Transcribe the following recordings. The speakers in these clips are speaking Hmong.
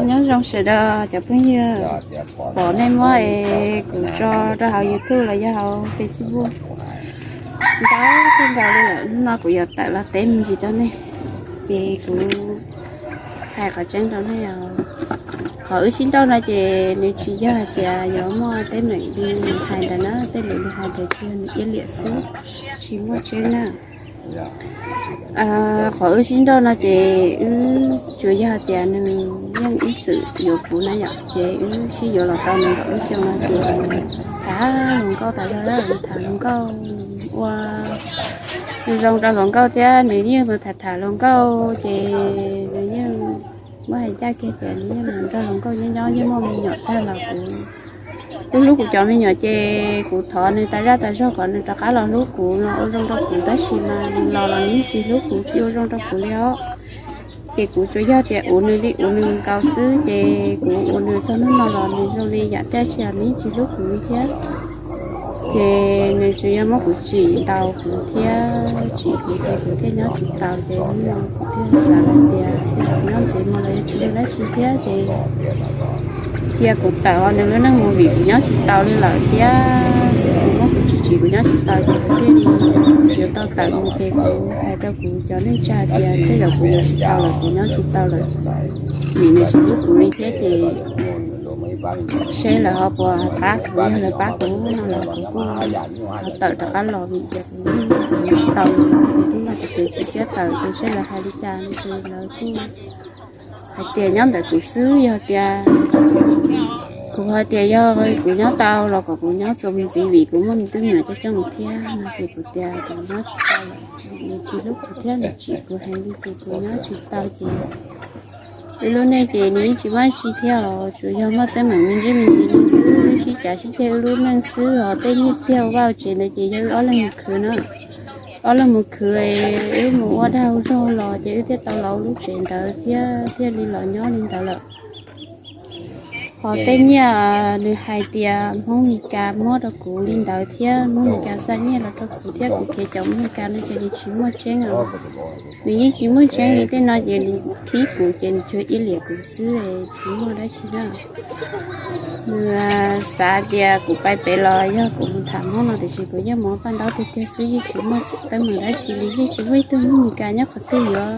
Nyob zoo sawv daws cov phooj ywg, pom nej muab es kuv tso rau hauv YouTube los yog hauv Facebook ntau kawg nkaus li lawm. Hnub no kuv yuav tawm los teb me ntsis rau nej, ces kuv hais qhov tseeb rau nej os. Qhov wb sib nrauj no ces nws tsis yog hais tias yuav muaj teeb meem li nws hais ntawd na, tej lus nws hais ntawd tsis yog, nws iab liam xwb, tsis muaj tseeb na. Qhov wb sib nrauj no ces wb tsuas yog tias nws yeej ib txwm yuav kuv na yom, ces wb sib yuav los tau nees nkaum lub xyoo no ces tham hluas nkauj tas zog, tham hluas nkauj ua zoo rau hluas nkauj thiab nws yeej mus tham tham hluas nkauj ces nws yeej muab hais ncaj kiag tias nws yeej mus nrog hluas nkauj nyob nyob yeej muaj me nyuam tag los kuv, kuv hlub kuv cov me nyuam ces kuv thov nws tas zaj tas zog kom nws rov qab los hlub kuv, los ua zoo rau kuv, tab sis mas nws los los nws tsis hlub kuv, tsis ua zoo rau kuv li os. Ces kuv tsuas yog tias ua nws li ua nws nkaus xwb, ces kuv ua nws txog hnub no los nws zoo li yam tias tsis yog nws tsis hlub kuv li thiab. Ces nws tsuas yog muab kuv tsim ntaus kuv thiab tsim kuv ces kuv thiaj nyob tsis taus, ces hnub no kuv thiaj xav hais tias tej zaum nyob ntxiv mus los yuav tsis zoo dab tsi thiab ces cia kuv tawm hauv nws lub neej mus vim kuv nyob tsis taus li lawm thiab. Kuv muab kuv tsim tsim kuv nyob tsis taus ces kuv thiaj li yuav tau tawm mus, ces kuv hais rau kuv cov neej tsa tias tej zaum kuv yuav tsis tau lawm, kuv nyob tsis tau lawm, vim nws tsis hlub kuv li thiab ces seb lawv ho puas pab kuv, yog lawv pab kuv no los kuv kuj ho tawm rov qab los vim tias kuv nyob tsis tau lawm. Ces hnub no kuv txiav txim siab tawm ces seb lawv hais li cas no ces lawv kuj hais tias nyob ntawm kuv xwb, yog tias kuv hais tias yog kuv nyob tau los kom kuv nyob txuas mus ntxiv vim kuv muaj me tub me nyuam coob coob thiab no ces kuv tias kuv nyob tsis tau lawm, nws tsis hlub kuv thiab nws tsim kuv heev li ces kuv nyob tsis tau ces wb lub neej ces nws yeej tsis muaj dab tsi thiab os, tsuas yog muaj teeb meem me ntsis me ntsis xwb, wb sib cav sib ceg wb lub neej xwb os. Tej nyiaj txiag ua vaj ua tsev ntawd ces yog wb ob leeg mus khwv na, ob leeg mus khwv, wb mus ua dag ua zog los ces wb thiaj tau los ua lub tsev ntawd thiab thiaj li los nyob li ntawd lawm. Ho tej nyiaj nws hais tias Hmoob Mes Kas muab rau kuv li ntawd thiab Hmoob Mes Kas xa nyiaj los rau kuv thiab kuv khiav cov Hmoob Mes Kas no ces nws tsis muaj tseeb os. Nws yeej tsis muaj tseeb li, tej no ces nws khib kuv ces nws tsuas iab liam kuv xwb, tsis muaj dab tsi na. Nws xav tias kuv pais pem los yog kuv mus tham Hmoob no tiam sis kuv yeej mus paj ntaub tiag tiag xwb, yeej tsis muaj teeb meem dab tsi li, yeej tsis muaj ib tug Hmoob Mes Kas nyob qhov twg yuav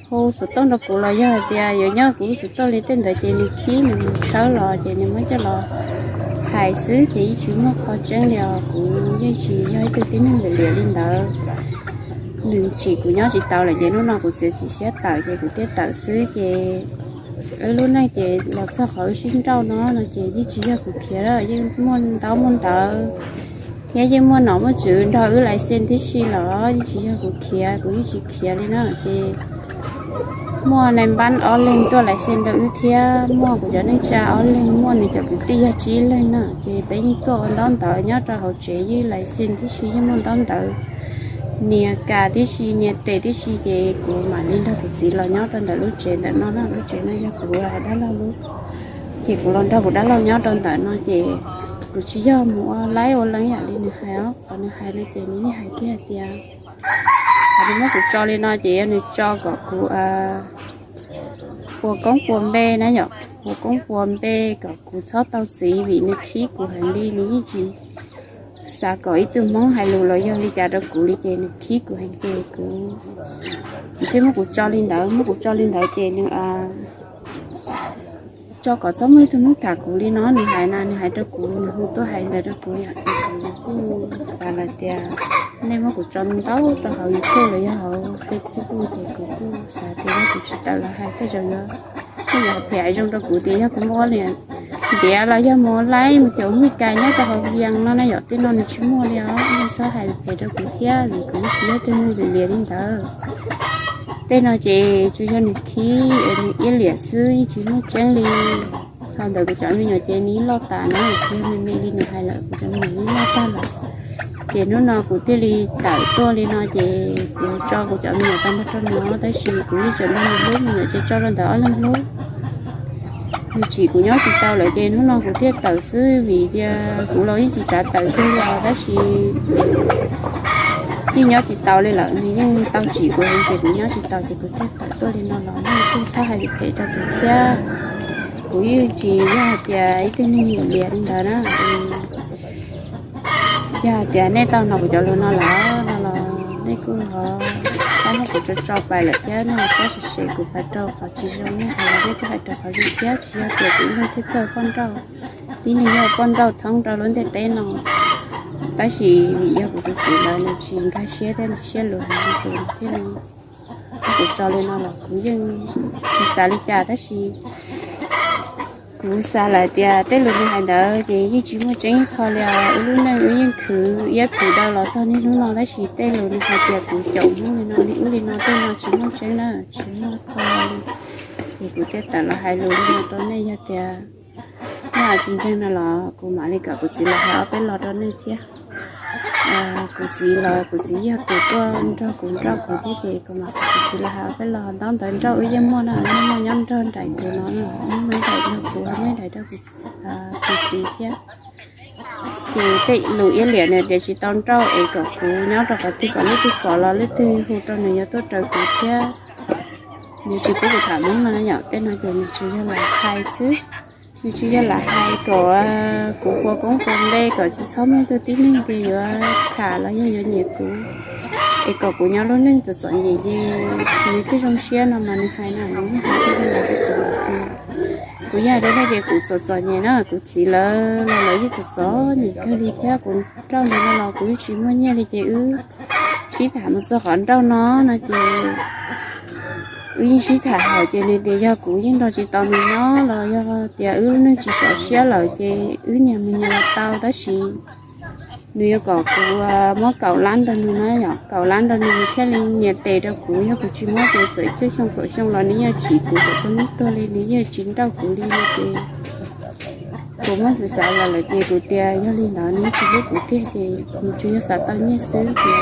hu xov tooj rau kuv los yog hais tias yuav nyob kuv lub xov tooj li tej ntawd ces nws khib nws mus tshawb los ces nws muab coj los hais xwb ces yeej tsis muaj qhov tseeb li os. Kuv yeej tsis yog ib tug tib neeg liam liam li ntawd. Nws tsim kuv nyob tsis tau lawm ces hnub no kuv txiav txim siab tawm ces kuv thiaj tawm xwb ces wb lub neej ces los txog qhov wb sib nrauj no no ces yeej tsis yog kuv khiav, yeej muaj ntaub muaj ntawv thiab yeej muaj nom muaj tswv nrog wb lais xej tib si los yeej tsis yog kuv khiav, kuv yeej tsis khiav li na. Ces muaj nais npab ob leeg tuaj lais xej rau wb thiab muaj kuv cov neej tsa ob leeg, muaj nws cov kwv tij yog tsib leeg na, ces peb yeej tuaj ua ntaub ntawv nyob rau hauv tsev, yeej lais xej tib si, yeej muaj ntaub ntawv nias kas tib si, nias tes tib si, ces kuv mam li nrog kuv txiv los nyob rau ntawm lub tsev ntawm no na. Lub tsev no yog kuv dab laug lub, ces kuv los nrog kuv dab laug nyob rau ntawm no ces kuv tsis yog mus ua laib ua leeb yam li nws hais os. Qhov nws hais no ces nws yeej hais kiag hais tias, qhov nws muab kuv tso li no ces yog nws tso kom kuv puas koob puas npe na yom, puas koob puas npe kom kuv txhob tau txiv vim nws khib kuv heev li, nws yeej tsis xav kom ib tug Hmoob hais lus los yog li cas rau kuv li ces nws khib kuv heev ces kuv, nws thiaj muab kuv tso li ntawd, muab kuv tso li ntawd ces nws tso kom txhob muaj ib tug Hmoob tham kuv li no, nws hais na, nws hais rau kuv, nws hu tuaj hais ntawd rau kuv yom, ces kuv kuj xav hais tias nej muab kuv tso ntau rau hauv YouTube los yog hauv Facebook ces kuv kuj xav tias yog kuv tsis tawm los hais tej zaum yuav, tej zaum phem zoo rau kuv tias yog kuv muab ua li ntiav los yog mus laib mus caum Meskas nyob rau hauv Vias no na yom, tej no nws tsis muaj li os, nej txhob hais phem rau kuv thiab vim kuv yeej tsis yog ib tug neeg liam liam li ntawd. Tej no ces tsuas yog nws khib es nws iab liam xwb, yeej tsis muaj tseeb li. Thaum ntawd kuv cov me nyuam ces nws yeej loj tas na, tsis yog me me li nws hais lawm, kuv cov me nyuam yeej loj tag lawm. Ces hnub no kuv thiaj li tawm tuaj li no ces kuv tso kuv cov me nyuam tau nrog rau nws, tab sis kuv yeej tseem nrog nws hlub, me nyuam ces tso rau ntawm ob leeg hlub. Nws tsim kuv nyob tsis tau lawm ces hnub no kuv thiaj tawm xwb, vim tias kuv los yeej tsis xav tawm kiag li os, tab sis yeej nyob tsis tau li lawm, nws yeej tau tsim kuv heev ces kuv nyob tsis tau ces kuv thiaj tawm tuaj li no los nej kuj txhob hais lus phem rau kuv thiab. Kuv yeej tsis yog hais tias ib tug neeg liam li ntawd na. Yog hais tias nej tau hnov kuv cov lus no lawm no los nej kuj ho txhob muab kuv tso tso pais lawm thiab, nej ho txhob sim sem kuv pais rau qhov tsis zoo, nej hais los nej kuj hais rau qhov zoo thiab. Tsis yog tias kuv ib leeg thiaj txawj poj nrauj, tib neeg yog poj nrauj thoob rau lub ntiaj teb no. Tab sis vim yog kuv tus txiv lawv nws tsis nkag siab thiab nws siab luv heev ces nws thiaj li muab kuv tso li no los kuv yeej tsis xav li cas, tab sis kuv xav lawm tias tej lus nws hais ntawd ces yeej tsis muaj tseeb ib qho li os. Wb lub neej wb yeej khwv iab khwv daw los txog niaj hnub no, tab sis tej lus nws hais tias kuv caum Hmoob li no li ub li no tej no tsis muaj tseeb na, tsis muaj qho li. Ces kuv thiaj tawm los hais lus li no rau nej, yog tias nej tsis ntseeg no los kuv mam li kom kuv txiv los hais ob peb lo rau nej thiab. Kuv txiv los kuv txiv yog tus tuaj nrog kuv nrauj kuv thiab ces kuv mam kom kuv txiv los hais ob peb lo. Ntaub ntawv nrauj wb yeej muaj na, yeej muaj nyob nrog nraim kuv no, muaj nraim nrog kuv, muaj nraim rau kuv txiv thiab. Ces tej lus iab liam nws tias tsis tau nrauj es kom kuv nyob rau qhov twg kom leej twg pom los leej twg hu rau nws yuav tuaj raws kuv thiab. Nws tsis pub kuv tham Hmoob no yom, tej no ces nws tsis yog lam hais xwb. Nws tsis yog lam hais kom kuv ua koob ua npe kom tsis txhob muaj ib tug tib neeg tias yuav tham los yog yuav nyiam kuv, es kom kuv nyob lub neej txom txom nyem ces nws thiaj zoo siab no mas nws hais no, nws yeej hais thiaj li ntawd rau kuv lawm tias kuv yog hais rau nej tias kuv txom txom nyem na, kuv txiv lawv los lawv yeej txom txom nyem kawg li thiab. Kuv nrauj ntawd no los kuv yeej tsis muaj nyiaj li ces wb sib tham mus txog qhov nrauj no no ces wb yeej sib tham hauv ces nws tias yog kuv yeej nrog tsis tau nws nyob los yog tias wb lub neej tsis sov siab lawm ces wb nyias mus nyias los tau, tab sis nws yuav kom kuv muab kaum lab rau nws na yom, kaum lab rau nws nws thiaj li nyias tes rau kuv. Yog kuv tsis muab ces txawm cuaj xyoo kaum xyoo los nws yeej tsis kuv kom txog hnub tuag li, nws yeej tsis nrauj kuv li no ces kuv muab xav xav los lawm ces kuv tias yog li ntawd nws yeej tsis hlub kuv tiag ces nws tsuas yog xav tau nyiaj xwb ces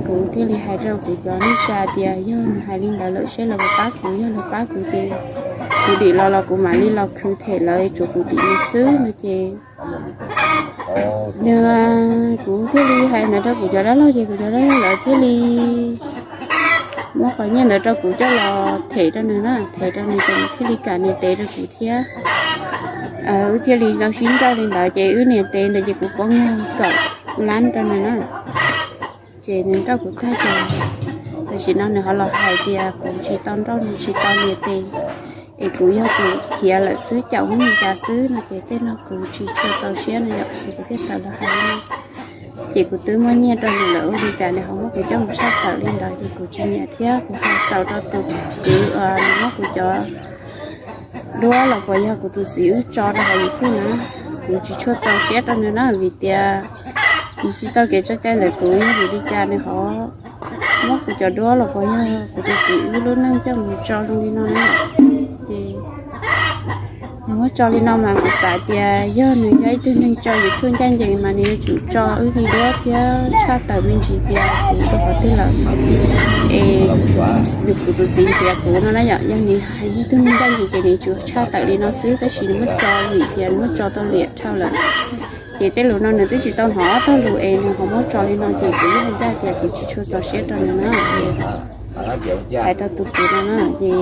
kuv thiaj li hais rau kuv cov neej tsa tias yog nws hais li ntawd lawm seb lawv puas pab kuv, yog lawv pab kuv ces kuv dim los los kuv mam li los khwv them lawv, tsuav kuv dim nws xwb no ces nws, kuv thiaj li hais ntawd rau kuv cov dab laug ces kuv cov dab laug lawv thiaj li muab qhov nyiaj ntawd rau kuv coj los them rau nws na, them rau nws ces nws thiaj li kam nws tes rau kuv thiab. Wb thiaj li tau sib nrauj li ntawd ces wb nias tes ntawd ces kuv poob nyiaj kaum lab rau nws na. Ces nws nrauj kuv tag ces tam sim no nws ho los hais tias kuv tsis tau nrauj nws, tsis tau nias tes, es kuv yog tus khiav lawm xwb, caum mus cas xwb no ces tej no kuv tsis tshua txaus siab no yom, ces kuv thiaj tawm los hais li no. Ces kuv twb muab nyiaj rau nws lawm ua li cas nws ho muab kuv coj mus tshaj tawm li ntawd ces kuv tsis nyiam thiab. Kuv hais xaus rau tus kwv uas nws muab kuv cov duab los puas yog kuv tus txiv wb tso rau hauv YouTube na, kuv tsis tshua txaus siab rau nws na, vim tias nws tsis tau kev tso cai ntawm kuv, yog vim li cas nws ho muab kuv cov duab los puas yog kuv tus txiv wb lub neej coj mus tso zoo li no na. Ces nws muab tso li no mas kuv xav tias yog nws yog ib tug neeg tso YouTube ncaj ncees mas nws yuav tsum tso wb li duab thiab tshaj tawm me ntsis tias kuv rau qhov twg lawm es kuv tus txiv nrhiav kuv no na yom. Yog nws hais ib tug neeg ncaj ncees ces nws yuav tsum tshaj tawm li no xwb, tab sis nws muab tso vim tias nws muab tso tau liam dhau lawm. Ces tej lus no nws twb tsis tau hnov ob tog lus es nws ho muab tso li no ces kuv yeej hais ncaj tias kuv tsis tshua txaus siab rau nws na. Hais rau tus kwv no na ces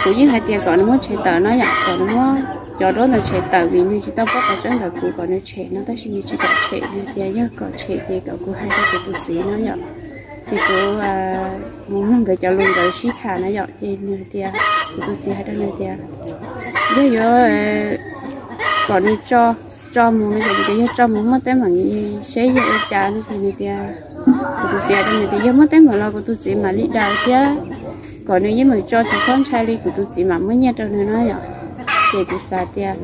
kuv yeej hais tias kom nws muab tshem tawm no yom, kom nws muab cov duab ntawd tshem tawm vim nws tsis tau paub qhov tseeb ntawm kuv, kom nws tshem no, tab sis nws tsis kam tshem, nws tias yog kom tshem ces kom kuv hais rau kuv tus txiv no yom. Ces kuv mus mloog nkawd cov lus nkawd sib tham na yom, ces nws tias, kuv tus txiv hais rau nws tias yog yuav kom nws tso, tso mus no ces nws tias yog tso mus muaj teeb meem seb yog ua cas no ces nws tias, kuv tus txiv hais rau nws tias yog muaj teeb meem los kuv tus txiv mam li daws thiab, kom nws yeej meem tso tsis txhob ntshai li, kuv tus txiv mam muab nyiaj rau nws na yom. Ces kuv xav tias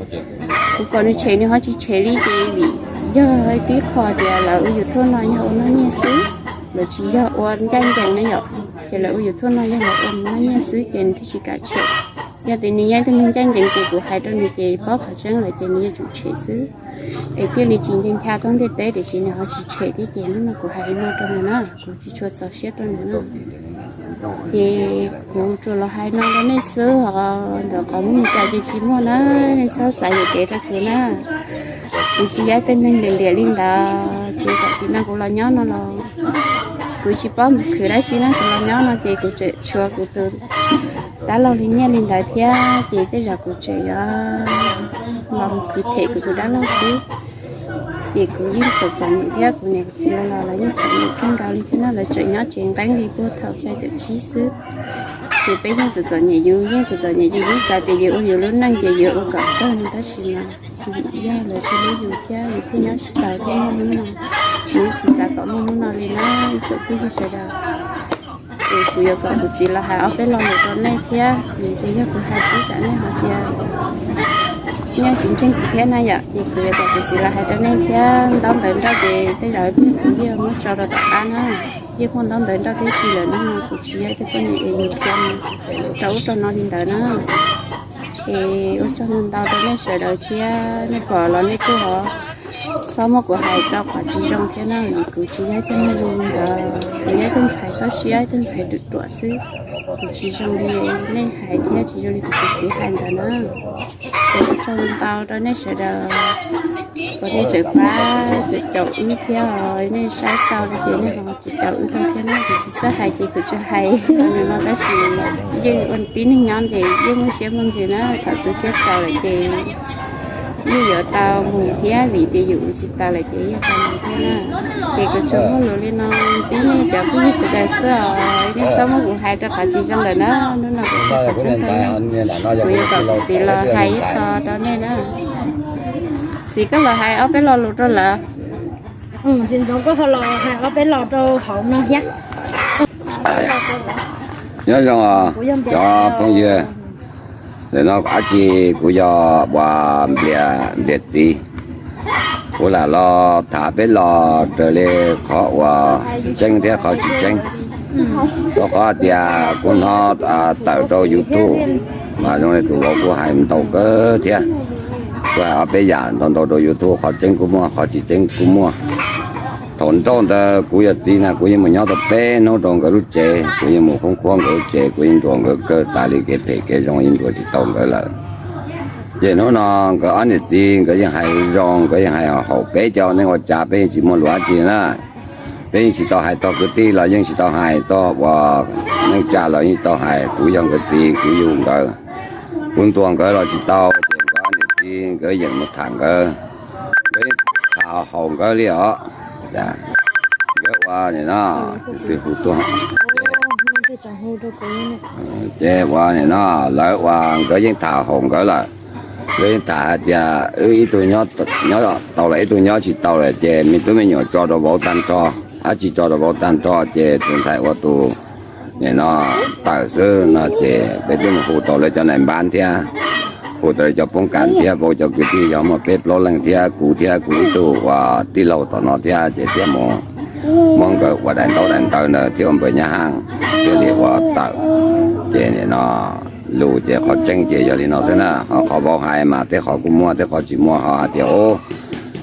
kuv kom nws tshem nws ho tsis tshem li ces vim yog tib qho tias lawv ua YouTube no yog ua noj nyiaj xwb, lawv tsis yog ua ncaj ncees na yom. Ces lawv ua YouTube no yog lawv ua noj nyiaj xwb ces nws thiaj tsis kam tshem. Yog tias nws yog ib tug neeg ncaj ncees ces kuv hais rau nws ces paub qhov tseeb lawm ces nws yuav tsum tshem xwb. Es thiaj li tsis nce ncha thoob ntiaj teb, tiam sis nws ho tsis tshem thiab ces hnub no kuv hais li no rau nws na, kuv tsis tshua txaus siab rau nws na. Ces kuv tsuas los hais no rau nej xwb os, ntawm qhov Hmoob Meskas ces tsis muaj na, nej txhob xav yuam kev rau kuv na. Kuv tsis yog ib tug neeg liam liam li ntawd, ces tam sim no kuv los nyob no los Kuv tsis paub mus khwv dab tsi no, kuv los nyob no ces kuv tseem tshuav kuv tus dab laug li nyiaj li ntawd thiab, ces tej zaum kuv tseem yuav los mus khwv them kuv tus dab laug xwb. Ces kuv yeej txom txom nyem thiab, kuv niam kuv txiv los los lawv yeej txom nyem kawg nkaus li thiab no, lawv tseem nyob tsev nqeeb li puag thaum xya caum tsib xwb. Ces peb yeej txom txom nyem, yus yeej txom txom nyem, yus yeej xav tias yus ua yus lub neej ces yus ua kom tag no, tab sis mas vim yog lawv tsis hlub yus thiab yus thiaj nyob tsis tau thiab muaj hnub no. Yus yeej tsis xav kom muaj hnub no li na, ib tsoom phooj ywg sawv daws. Ces kuv yuav kom kuv txiv los hais ob peb lo lus rau nej thiab, vim tias yog kuv hais tib tsam nej hais tias nej tsis ntseeg kuv thiab na yom, ces kuv yuav kom kuv txiv los hais rau nej thiab. Ntaub ntawv nroj ces tej zaum kuv yeej muab tso rau tom qab na, yeej muaj ntaub ntawv nroj tib si lawm, hnub no kuv tsis yog ib tug poj niam es yus cia mus rau ub rau no li ntawd na. Es ua tsaug ntau ntau rau nej sawv daws thiab, nej pom los nej kuj ho txhob muab kuv hais rau qhov tsis zoo thiab na, vim kuv tsis yog ib tug neeg zoo li ntawd, kuv yog ib tug ntxhais toj siab, ib tug ntxhais ruam ruam xwb. Kuv tsis zoo li nej hais thiab tsis zoo li kuv tus txiv hais ntawd na. Ces ua tsaug ntau rau nej sawv daws, kom nej tseem pab tseem caum wb thiab os, nej saib tau li ces nej ho tseem caum wb rau thiab na. Kuv tsis txawj hais ces kuv tsis hais li no, tab sis yeej ua tib neeg nyob ces yeej muaj siab muaj ntsws na, thaum tu siab txaus lawm ces yeej yuav tau mus thiab, vim tias yus ua tsis tau lawm ces yeej tau mus thiab na. Ces kuv tsuas muaj lus li no ntsib nej cov phooj ywg sawv daws xwb os, nej txhob muab kuv hais rau qhov tsis zoo lawm na. Hnub no kuv tsis tau tseeb rau nej, kuv yuav kom kuv txiv los hais ib qho rau nej na. Txiv, koj los hais ob peb lo lus rau lawv. Tsis ntxoov koj ho los hais ob peb lo rau hauv no thiab. Nyob zoo cov phooj ywg, ntawm no dab tsi kuv yog uas Nplias txiv, kuv lam los tham peb los raws li qhov uas tseeb thiab qhov tsis tseeb. Rau qhov tias kuv hnov tawm rau YouTube mas zoo li tus vauv kuj hais ntau kawg thiab. Kuv hais ob peb yam ntau ntau rau YouTube, qhov tseeb kuj muaj, qhov tsis tseeb kuj muaj. Thaum nrauj ntawd kuv yog txiv na, kuv yeej mus nyob tau peb hnub rau nkawd lub tsev, kuv yeej mus khoob khuab nkawd lub tsev, kuv yeej ntuas nkawd kawg tas li kev phem kev zoo yeej ntuas tsis tau nkawd lawm. Ces hnub no nkawd ob niam txiv nkawd yeej hais zoo, nkawd yeej hais haum peb cov neej ua cas, peb yeej tsis muaj lus dab tsi na. Peb yeej tsis tau hais txog kwv tij los yeej tsis tau hais, txog uas neej tsa los yeej tsis tau hais. Kuv yog nkawd txiv, kuv yug nkawd, kuv ntuas nkawd los tsis tau, ces nkawd ob niam txiv nkawd yeem mus tham nkawd, nkawd yeej tham haum nkawd li os. Nkawd ua nim no, tus hu tuaj, ces ua nim no lawv ua nkawd yeej tham haum nkawd lawm. Nkawd yeej tham hais tias wb ib tug nyob tau lawm, ib tug nyob tsis tau lawm, ces me tub me nyuam tso rau vauv tag nrho, dab tsi tso rau vauv tag nrho, ces tus ntxhais ua tus nim no tawm xwb no, ces peb twb mus hu tau lawv cov nais npab thiab, hu tau lawv cov poob kas thiab, vauv cov kwv tij yog muaj peb plaub leeg thiab kuv thiab kuv ib tug uas tij laug tom no thiab, ces thiaj mus muab nkawd ua daim ntaub daim ntawv ntawd thiab ua npawg Nyab Haj thiaj li ua tawm. Ces nim no lus ces qhov tseeb ces yog li no xwb na, ho qhov vauv hais mas tej qhov kuj muaj tej qhov tsis muaj, ho hais tias ub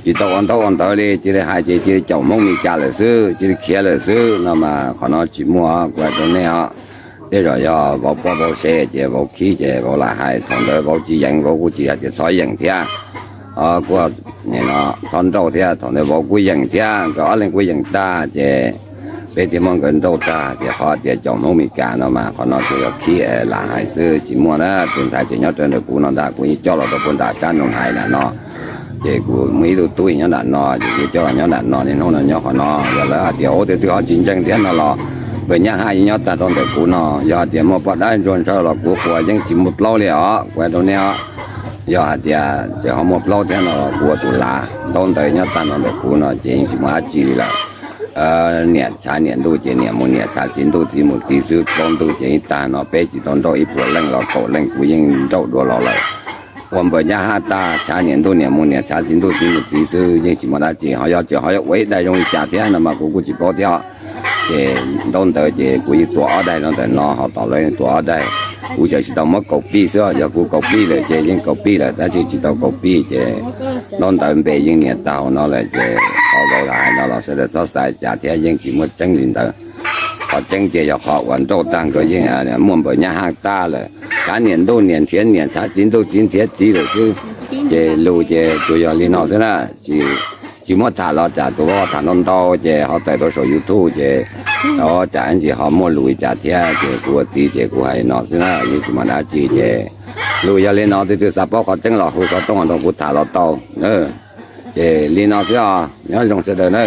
tsis tau ua ntaub ua ntawv li, cia li hais ces cia li caum Hmoob Mes Kas lawm xwb, cia li khiav lawm xwb no mas qhov no tsis muaj, kuv hais rau nej os. Tej zaum yog vauv poj vauv sev ces vauv khib ces vauv lam hais, thaum ntawd vauv tsis yeem, vauv kuj tsis hais tias txhob yeem thiab. Kuj txhob nrauj thiab, thaum ntawd vauv kuj yeem thiab, nkawd ob leeg kuj yeem tag ces peb thiaj muab nkawd nrauj tag. Ces qhov tias caum Hmoob Mes Kas no mas qhov no tsuas yog khib lam hais xwb, tsis muaj na. Tus ntxhais tseem nyob rau ntawm kuv no ntag, kuv yeej coj los rau puag nram sab Noo Hais nram no. Ces kuv muaj ib tug tub nyob nram no, ces kuv coj los nyob nram no, niaj hnub no nyob qhov no. Yog lawv hais tias ub tej twg ho tsis ntseeg thiab no los npawg Nyab Haj yeej nyob tag rau ntawm kuv no. Yog hais tias muaj poj dab ntsuag ntshaw los kuv quas yeej tsis muaj plaub li os, kuv hais rau nej os. Yog hais tias tseem ho muaj plaub thiab no los kuv ua tus lav. Ntaub ntawv nyob tag no ntawm kuv no ces yeej tsis muaj dab tsi li lawm. Niam tshav niam ntuj ces niam mus niam, tshav txiv ntuj txiv mus txiv xwb. Plaub ntuj ces ib tag no peb tsis tau nrauj ib puas leej los kaum leej kuv yeej nrauj dua los lawm. Ua npawg Nyab Haj tag, tshav niam ntuj niam mus niam, tshav txiv ntuj txiv mus txiv xwb, yeej tsis muaj dab tsi. Ho yog tseem ho yuav ua ib daim zoo li cas thiab no mas kuv kuj tsis paub thiab. Ces ntaub ntawv ces kuv yeej tuav ob daim no ntawm no, ho tom lawv yeej tuav ob daim. Kuv tseem tsis tau muab kaus pij xwb, yog kuv kaus pij lawm ces yeej kaus pij lawm, tab sis tsis tau kaus pij ces ntaub ntawv npe yeej nias tag hauv no lawm. Ces qhov vauv hais no los sawv daws txhob xav cas thiab, yeej tsis muaj tseeb li ntawd. Qhov tseeb ces yog qhov uas nrauj tag nkawd yeej muaj npawg Nyab Haj tag lawm. Tshav niam ntuj niam nrhiav niam, tshav txiv ntuj txiv nrhiav txiv lawm xwb. Ces lus ces tsuas yog li no xwb na. Tsis muab tham los tsam tus vauv tham ntau ntau ces ho tawm rau saum YouTube ces Ov, cas ntsis ho muaj lus li cas thiab ces kuv ua txiv ces kuv hais no xwb na, yeej tsis muaj dab tsi ces lus yog li no, tus twg xav paub qhov tseeb los hu xov tooj los nrog kuv tham los tau. Ces li no xwb os, nyob zoo sawv daws na.